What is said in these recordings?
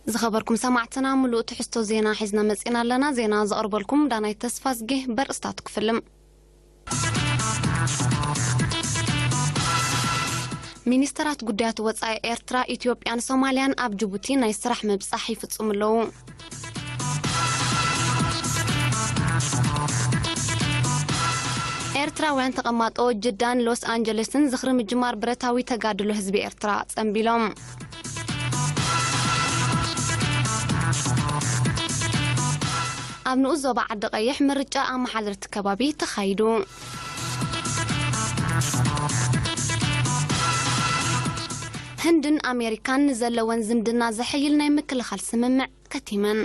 ዝኸበርኩም ሰማዕትና፣ ምሉእ ትሕዝቶ ዜና ሒዝና መጺና ኣለና። ዜና ዘቕርበልኩም ዳናይት ተስፋዝጌ። በርእስታት ክፍልም። ሚኒስተራት ጉዳያት ወጻኢ ኤርትራ፣ ኢትዮጵያን ሶማልያን ኣብ ጅቡቲ ናይ ስራሕ ምብጻሕ ይፍጽሙ ኣለዉ። ኤርትራውያን ተቐማጦ ጅዳን ሎስ ኣንጀለስን ዝኽሪ ምጅማር ብረታዊ ተጋድሎ ህዝቢ ኤርትራ ጸንቢሎም። ኣብ ንኡስ ዞባ ዓዲ ቀይሕ ምርጫ ኣመሓደርቲ ከባቢ ተኻይዱ። ህንድን ኣሜሪካን ንዘለወን ዝምድና ዘሐይል ናይ ምክልኻል ስምምዕ ከቲመን።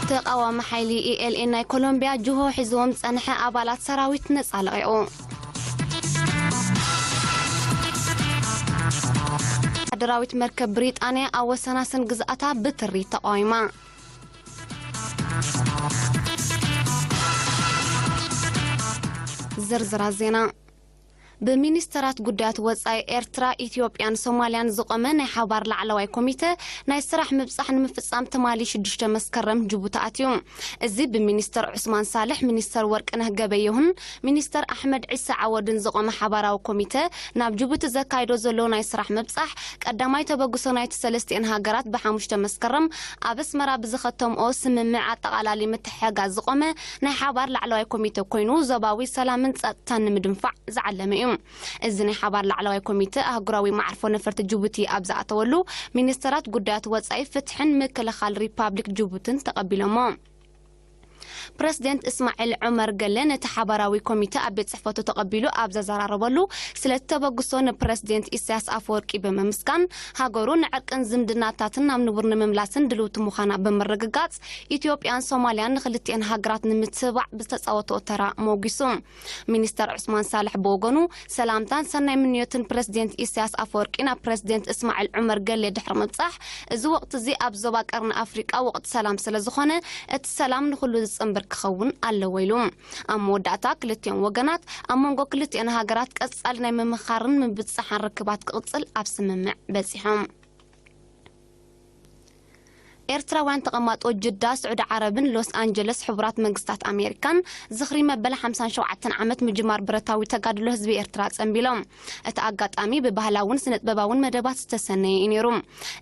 ተቓዋሚ ሓይሊ ኢ ኤል ኤ ናይ ኮሎምቢያ ጅሆ ሒዝዎም ዝጸንሐ ኣባላት ሰራዊት ነጻ ለቒቑ። ወታደራዊት መርከብ ብሪጣንያ ኣብ ወሰናስን ግዝኣታ ብትሪ ተቓዊማ። ዝርዝራት ዜና። ብሚኒስተራት ጉዳያት ወጻኢ ኤርትራ፣ ኢትዮጵያን ሶማልያን ዝቖመ ናይ ሓባር ላዕለዋይ ኮሚተ ናይ ስራሕ ምብጻሕ ንምፍጻም ትማሊ ሽዱሽተ መስከረም ጅቡቲ ኣትዩ። እዚ ብሚኒስተር ዑስማን ሳልሕ፣ ሚኒስተር ወርቅነህ ገበየሁን ሚኒስተር ኣሕመድ ዒሳ ዓወድን ዝቖመ ሓባራዊ ኮሚተ ናብ ጅቡቲ ዘካይዶ ዘሎ ናይ ስራሕ ምብጻሕ ቀዳማይ ተበግሶ ናይቲ ሰለስቲኤን ሃገራት ብሓሙሽተ መስከረም ኣብ ኣስመራ ብዝኸተምኦ ስምምዕ ኣጠቓላሊ ምትሕግጋዝ ዝቖመ ናይ ሓባር ላዕለዋይ ኮሚተ ኮይኑ፣ ዞባዊ ሰላምን ጸጥታን ንምድንፋዕ ዝዓለመ እዩ። እዚ ናይ ሓባር ላዕለዋይ ኮሚተ ኣህጉራዊ መዓርፎ ነፈርቲ ጅቡቲ ኣብ ዝኣተወሉ፣ ሚኒስተራት ጉዳያት ወጻኢ፣ ፍትሕን ምክልኻል ሪፓብሊክ ጅቡትን ተቐቢሎሞ። ፕረዚደንት እስማዒል ዑመር ገለ ነቲ ሓባራዊ ኮሚተ ኣብ ቤት ጽሕፈቱ ተቐቢሉ ኣብ ዘዘራረበሉ፣ ስለቲ ተበግሶ ንፕረዚደንት ኢሳያስ ኣፈወርቂ ብምምስጋን፣ ሃገሩ ንዕርቅን ዝምድናታትን ናብ ንቡር ንምምላስን ድልውቲ ምዃና ብምርግጋጽ፣ ኢትዮጵያን ሶማልያን ንክልቲኤን ሃገራት ንምትብባዕ ብዝተጻወተኦ ተራ ሞጒሱ። ሚኒስተር ዑስማን ሳልሕ ብወገኑ፣ ሰላምታን ሰናይ ምንዮትን ፕረዚደንት ኢሳያስ ኣፈወርቂ ናብ ፕረዚደንት እስማዒል ዑመር ገሌ ድሕሪ ምብጻሕ፣ እዚ ወቕቲ እዚ ኣብ ዞባ ቀርኒ ኣፍሪቃ ወቕቲ ሰላም ስለ ዝኾነ፣ እቲ ሰላም ንኹሉ ዝጽንብር ክኸውን ኣለዎ ኢሉ። ኣብ መወዳእታ፣ ክልቲኦም ወገናት ኣብ መንጎ ክልቲኤን ሃገራት ቀጻሊ ናይ ምምኽኻርን ምብጽሓን ርክባት ክቕጽል ኣብ ስምምዕ በጺሖም። ኤርትራውያን ተቐማጦ ጅዳ፣ ስዑዲ ዓረብን ሎስ ኣንጀለስ ሕቡራት መንግስታት ኣሜሪካን ዝኽሪ መበል ሓምሳን ሸውዓተን ዓመት ምጅማር ብረታዊ ተጋድሎ ህዝቢ ኤርትራ ጸንቢሎም። እቲ ኣጋጣሚ ብባህላውን ስነጥበባውን መደባት ዝተሰነየ እዩ ነይሩ።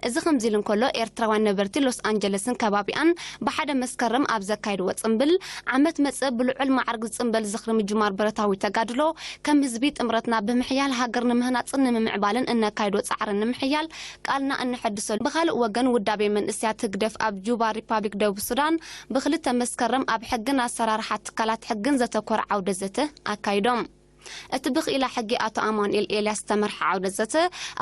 እዚ ከምዚ ኢሉ እንከሎ፣ ኤርትራውያን ነበርቲ ሎስ ኣንጀለስን ከባቢኣን ብሓደ መስከረም ኣብ ዘካየድዎ ጽምብል፣ ዓመት መጸ ብልዑል ማዕርግ ዝጽምበል ዝኽሪ ምጅማር ብረታዊ ተጋድሎ፣ ከም ህዝቢ ጥምረትና ብምሕያል ሃገር ንምህናጽን ንምምዕባልን እነካይዶ ጻዕሪ ንምሕያል ቃልና እነሐድሰሉ። ብኻልእ ወገን፣ ውዳቤ መንእሰያት ህግደፍ ኣብ ጁባ፣ ሪፓብሊክ ደቡብ ሱዳን፣ ብክልተ መስከረም ኣብ ሕግን ኣሰራርሓ ትካላት ሕግን ዘተኮረ ዓውደ ዘተ ኣካይዶም። እቲ ብክኢላ ሕጊ ኣቶ ኣማኑኤል ኤልያስ ዝተመርሐ ዓውደ ዘተ፣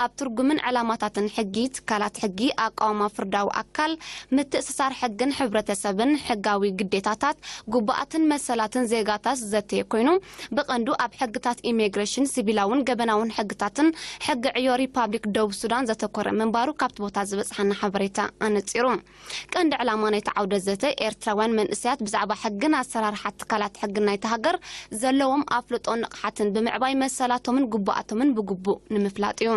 ኣብ ትርጉምን ዕላማታትን ሕጊ፣ ትካላት ሕጊ፣ ኣቃውማ ፍርዳዊ ኣካል፣ ምትእስሳር ሕግን ሕብረተሰብን፣ ሕጋዊ ግዴታታት፣ ግቡኣትን መሰላትን ዜጋታት ዝዘተየ ኮይኑ፣ ብቐንዱ ኣብ ሕግታት ኢሚግሬሽን፣ ሲቪላውን ገበናውን ሕግታትን ሕጊ ዕዮ ሪፓብሊክ ደቡብ ሱዳን ዘተኮረ ምንባሩ ካብቲ ቦታ ዝበጽሓና ሓበሬታ ኣነጺሩ። ቀንዲ ዕላማ ናይቲ ዓውደ ዘተ፣ ኤርትራውያን መንእሰያት ብዛዕባ ሕግን ኣሰራርሓ ትካላት ሕግን ናይቲ ሃገር ዘለዎም ኣፍልጦን ንቕሓትን ብምዕባይ፣ መሰላቶምን ግቡኣቶምን ብግቡእ ንምፍላጥ እዩ።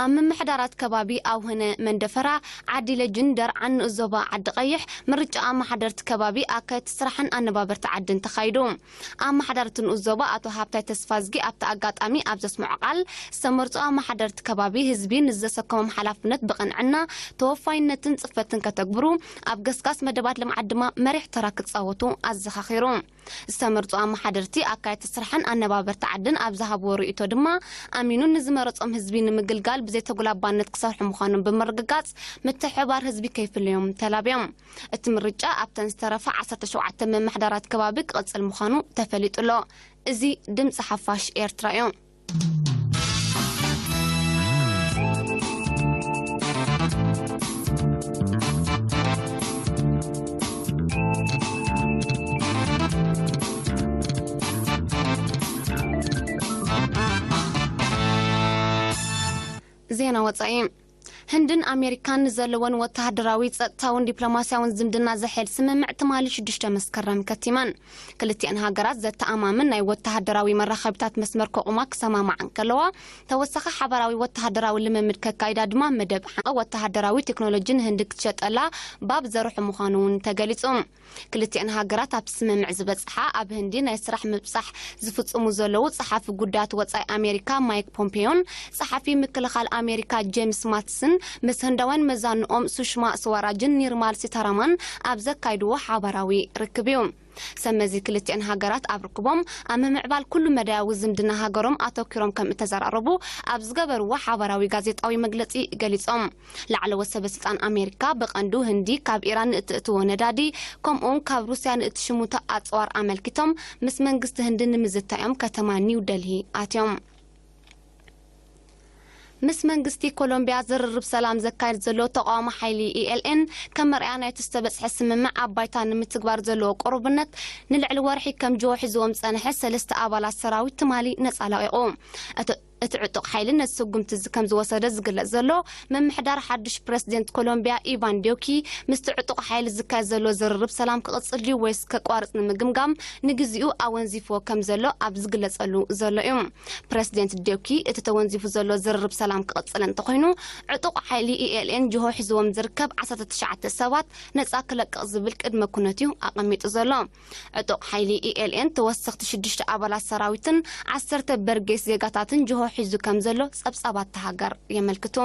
ኣብ ምምሕዳራት ከባቢ ኣውህነ፣ መንደፈራ፣ ዓዲ ለጅን ደርዓን ንኡስ ዞባ ዓዲ ቀይሕ ምርጫ ኣመሓደርቲ ከባቢ፣ ኣካየድቲ ስራሕን ኣነባበርቲ ዓድን ተኻይዱ። ኣመሓዳርቲ ንኡስ ዞባ ኣቶ ሃብታይ ተስፋዝጊ ኣብቲ ኣጋጣሚ ኣብ ዘስምዖ ቃል፣ ዝተመርጹ ኣመሓደርቲ ከባቢ ህዝቢ ንዘሰከሞም ሓላፍነት ብቕንዕና፣ ተወፋይነትን ጽፈትን ከተግብሩ፣ ኣብ ገስጋስ መደባት ልምዓት ድማ መሪሕ ተራ ክጻወቱ ኣዘኻኺሩ። ዝተመርጹ ኣመሓደርቲ፣ ኣካየድቲ ስራሕን ኣነባበርቲ ዓድን ኣብ ዝሃብዎ ርእይቶ ድማ፣ ኣሚኑ ንዝመረጾም ህዝቢ ንምግልጋል ብዘይተጉላባነት ክሰርሑ ምዃኖም ብምርግጋጽ፣ ምትሕብባር ህዝቢ ከይፍለዮም ተላብዮም። እቲ ምርጫ ኣብተን ዝተረፋ ዓሰርተ ሸውዓተ ምምሕዳራት ከባቢ ክቕጽል ምዃኑ ተፈሊጡ ኣሎ። እዚ ድምጺ ሓፋሽ ኤርትራ እዩ። ዜና ወጻኢ። ህንድን ኣሜሪካን ንዘለወን ወተሃደራዊ፣ ጸጥታውን ዲፕሎማስያውን ዝምድና ዘሐል ስምምዕ ትማሊ ሽዱሽተ መስከረም ከቲመን። ክልቲኣን ሃገራት ዘተኣማምን ናይ ወተሃደራዊ መራኸቢታት መስመር ከቑማ ክሰማማዓ እንከለዋ፣ ተወሳኺ ሓባራዊ ወተሃደራዊ ልምምድ ከካይዳ ድማ መደብ ሓ-፣ ወተሃደራዊ ቴክኖሎጂ ንህንዲ ክትሸጠላ ባብ ዘርሑ ምዃኑ እውን ተገሊጹ። ክልቲኣን ሃገራት ኣብቲ ስምምዕ ዝበጽሓ ኣብ ህንዲ ናይ ስራሕ ምብጻሕ ዝፍጽሙ ዘለዉ ጸሓፊ ጉዳያት ወጻኢ ኣሜሪካ ማይክ ፖምፔዮን ጸሓፊ ምክልኻል ኣሜሪካ ጄምስ ማትስን ምስ ህንዳውያን መዛንኦም ሱሽማ ስዋራጅን ኒርማል ሲታራማን ኣብ ዘካይድዎ ሓባራዊ ርክብ እዩ። ሰመዚ ክልቲኣን ሃገራት ኣብ ርክቦም ኣብ ምምዕባል ኩሉ መዳያዊ ዝምድና ሃገሮም ኣተኪሮም ከም እተዘራረቡ ኣብ ዝገበርዎ ሓባራዊ ጋዜጣዊ መግለጺ ገሊጾም። ላዕለዎት ሰበ ስልጣን ኣሜሪካ ብቐንዱ ህንዲ ካብ ኢራን ንእትእትዎ ነዳዲ፣ ከምኡውን ካብ ሩስያ ንእትሽምቶ ኣጽዋር ኣመልኪቶም ምስ መንግስቲ ህንዲ ንምዝታይ እዮም ከተማ ኒው ደልሂ ኣትዮም። ምስ መንግስቲ ኮሎምቢያ ዝርርብ ሰላም ዘካየድ ዘሎ ተቃዋሚ ሓይሊ ኢኤልኤን፣ ከም መርኣያ ናይቲ ዝተበጽሐ ስምምዕ ኣብ ባይታ ንምትግባር ዘለዎ ቅሩብነት፣ ንልዕሊ ወርሒ ከም ጅሆ ሒዝዎም ዝጸንሐ ሰለስተ ኣባላት ሰራዊት ትማሊ ነጻ ለቒቑ። እቲ እቲ ዕጡቕ ሓይሊ ነቲ ስጉምቲ እዚ ከም ዝወሰደ ዝግለጽ ዘሎ፣ ምምሕዳር ሓድሽ ፕረሲደንት ኮሎምቢያ ኢቫን ዲዮኪ፣ ምስቲ ዕጡቕ ሓይሊ ዝካየድ ዘሎ ዝርርብ ሰላም ክቕጽል ድዩ ወይስ ከቋርጽ ንምግምጋም ንግዚኡ ኣወንዚፍዎ ከም ዘሎ ኣብ ዝግለጸሉ ዘሎ እዩ። ፕረሲደንት ዲዮኪ፣ እቲ ተወንዚፉ ዘሎ ዝርርብ ሰላም ክቕጽል እንተኾይኑ፣ ዕጡቕ ሓይሊ ኢኤልኤን ጅሆ ሒዝዎም ዝርከብ ዓሰርተ ትሽዓተ ሰባት ነጻ ክለቅቕ ዝብል ቅድመ ኩነት እዩ ኣቐሚጡ ዘሎ። ዕጡቕ ሓይሊ ኢኤልኤን ተወሰኽቲ ሽዱሽተ ኣባላት ሰራዊትን ዓሰርተ በርጌስ ዜጋታትን ጅሆ ሒዙ ከም ዘሎ ጸብጻባት እታ ሃገር የመልክቱ።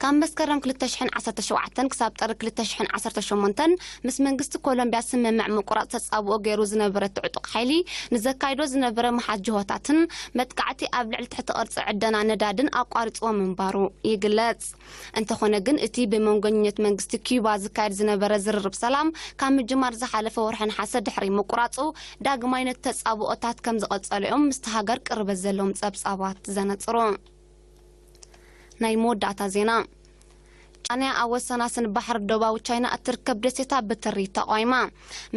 ካብ መስከረም ክልተ ሽሕን ዓሰርተ ሸውዓተን ክሳብ ጥሪ ክልተ ሽሕን ዓሰርተ ሸሞንተን ምስ መንግስቲ ኮሎምቢያ ስምምዕ ምቁራጽ ተጻብኦ ገይሩ ዝነበረ እቲ ዕጡቕ ሓይሊ፣ ንዘካይዶ ዝነበረ ምሓዝ ጅሆታትን መጥቃዕቲ ኣብ ልዕሊ ትሕቲ ቅርጺ ዕደና ነዳድን ኣቋሪጽዎ ምንባሩ ይግለጽ። እንተኾነ ግን፣ እቲ ብመንጎኝነት መንግስቲ ኪዩባ ዝካየድ ዝነበረ ዝርርብ ሰላም ካብ ምጅማር ዝሓለፈ ወርሒ ነሓሰ ድሕሪ ምቁራጹ፣ ዳግማይ ነቲ ተጻብኦታት ከም ዝቐጸሉ እዮም ምስቲ ሃገር ቅርበት ዘለዎም ጸብጻባት ዘነጽሩ። ናይ መወዳእታ ዜና። ጫንያ ኣብ ወሰናስን ባሕሪ ደቡባዊ ቻይና እትርከብ ደሴታ ብትሪ ተቋይማ።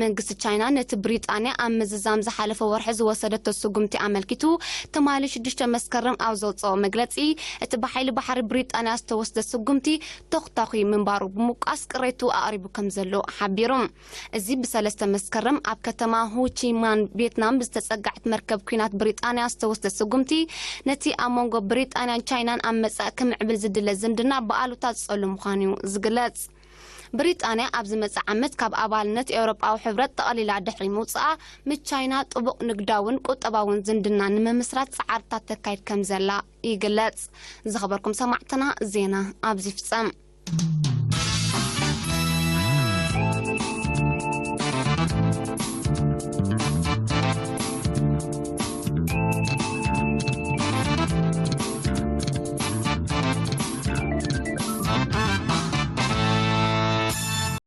መንግስቲ ቻይና ነቲ ብሪጣንያ ኣብ ምዝዛም ዝሓለፈ ወርሒ ዝወሰደቶ ስጉምቲ ኣመልኪቱ፣ ትማሊ ሽዱሽተ መስከረም ኣብ ዘውፅኦ መግለፂ፣ እቲ ብሓይሊ ባሕሪ ብሪጣንያ ዝተወስደ ስጉምቲ ተኹታኹይ ምንባሩ ብምውቃስ ቅሬቱ ኣቕሪቡ ከም ዘሎ ሓቢሩ። እዚ ብሰለስተ መስከረም ኣብ ከተማ ሆቺማን ቬትናም ዝተጸጋዕት መርከብ ኲናት ብሪጣንያ ዝተወስደ ስጉምቲ፣ ነቲ ኣብ መንጎ ብሪጣንያን ቻይናን ኣብ መጻኢ ክምዕብል ዝድለ ዝምድና ብኣሉታ ዝጸሉ ምዃኑ እዩ ዝግለጽ። ብሪጣንያ ኣብ ዝመጽእ ዓመት ካብ ኣባልነት ኤውሮጳዊ ሕብረት ጠቕሊላ ድሕሪ ምውጽኣ፣ ምስ ቻይና ጥቡቕ ንግዳውን ቁጠባውን ዝምድና ንምምስራት ጻዕርታት ተካይድ ከም ዘላ ይግለጽ። ዝኸበርኩም ሰማዕትና፣ ዜና ኣብዚ ይፍጸም።